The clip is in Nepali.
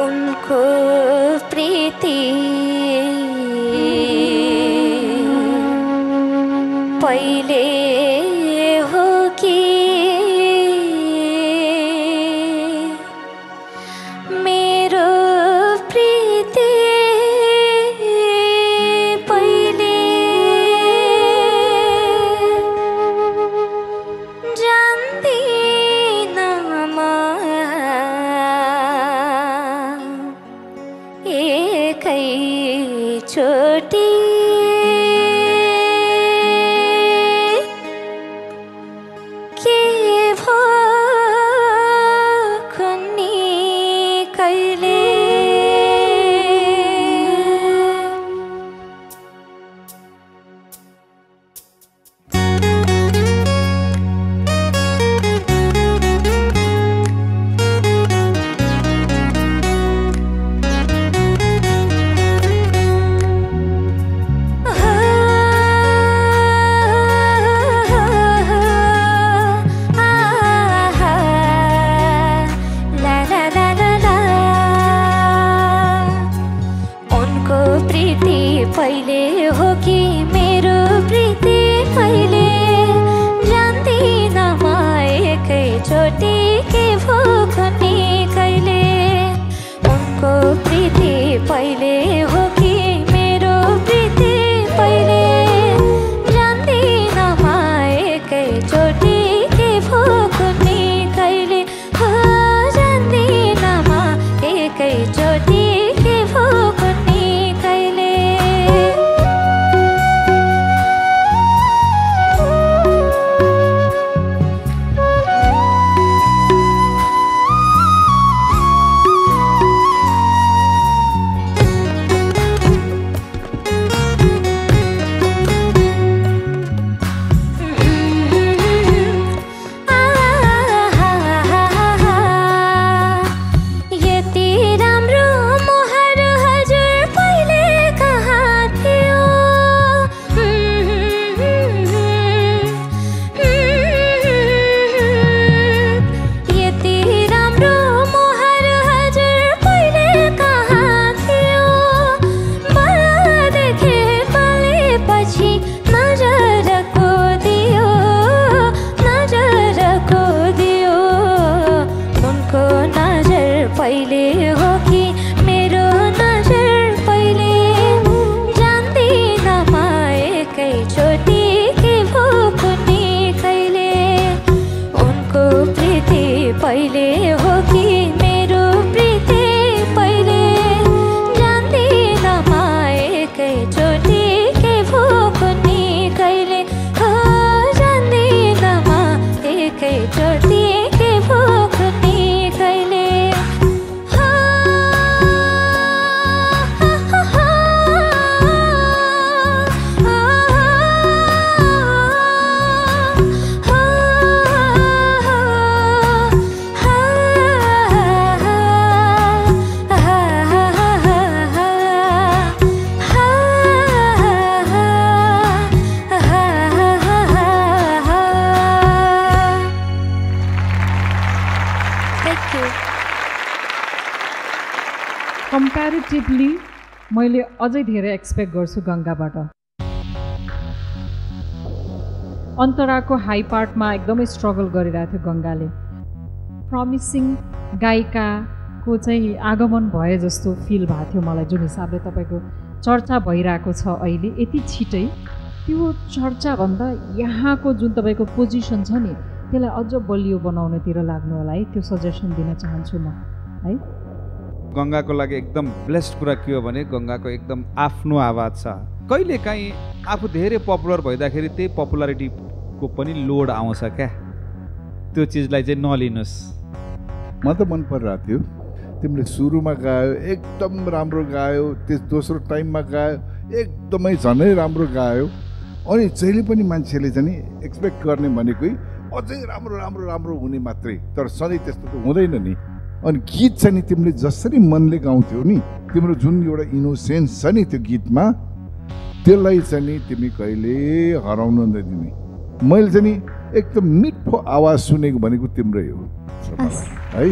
उनको प्रीति पहिले हो कि मेरो प्रीति पहिले जान्दिन म एकैचोटि के भो कुन्नी कहिले पहिले हो कि मेरो प्रीति पहिले जान्दिन म एकैचोटि के भो कुन्नी कहिले उनको प्रीति पहिले हो कि मेरो प्रीति पहिले जान्दिन म एकैचोटि के भो कुन्नी कहिले हो जान्दिन म एकैचोटि के भो कुन्नी कहिले पहिले हो कि मेरो नजर पहिले जान्दिन म एकैचोटि के भो कुन्नी कहिले उनको प्रीति पहिले हो कि मेरो प्रीति पहिले जान्दिन म एकैचोटि के भो कुन्नी कहिले हो जान्दिन म एकैचोटि के भो कुन्नी कहिले कम्प्यारिटिभली मैले अझै धेरै एक्सपेक्ट गर्छु गङ्गाबाट। अन्तराको हाई पार्टमा एकदमै स्ट्रगल गरिरहेको थियो गङ्गाले। प्रमिसिङ गायिकाको चाहिँ आगमन भए जस्तो फिल भएको थियो मलाई, जुन हिसाबले तपाईँको चर्चा भइरहेको छ अहिले यति छिटै। त्यो चर्चाभन्दा यहाँको जुन तपाईँको पोजिसन छ नि त्यसलाई अझ बलियो बनाउनेतिर लाग्नु होला है, त्यो सजेसन दिन चाहन्छु म है। गङ्गाको लागि एकदम ब्लेस्ड कुरा के हो भने गङ्गाको एकदम आफ्नो आवाज छ। कहिलेकाहीँ आफू धेरै पपुलर भइदाखेरि त्यही पपुलारिटीको पनि लोड आउँछ क्या, त्यो चिजलाई चाहिँ नलिनुहोस्। म त मन परिरहेको थियो तिमीले सुरुमा गायो एकदम राम्रो गायो, त्यस दोस्रो टाइममा गायो एकदमै झनै राम्रो गायो, अनि जहिले पनि मान्छेले चाहिँ एक्सपेक्ट गर्ने भनेकै अझै राम्रो राम्रो राम्रो हुने मात्रै, तर सधैँ त्यस्तो त हुँदैन नि। अनि गीत चाहिँ नि तिमीले जसरी मनले गाउँथ्यौ नि, तिम्रो जुन एउटा इनोसेन्स छ नि त्यो गीतमा, त्यसलाई चाहिँ नि तिमी कहिले हराउनु नदिने। मैले चाहिँ नि एकदम मिठो आवाज सुनेको भनेको तिम्रै हो है।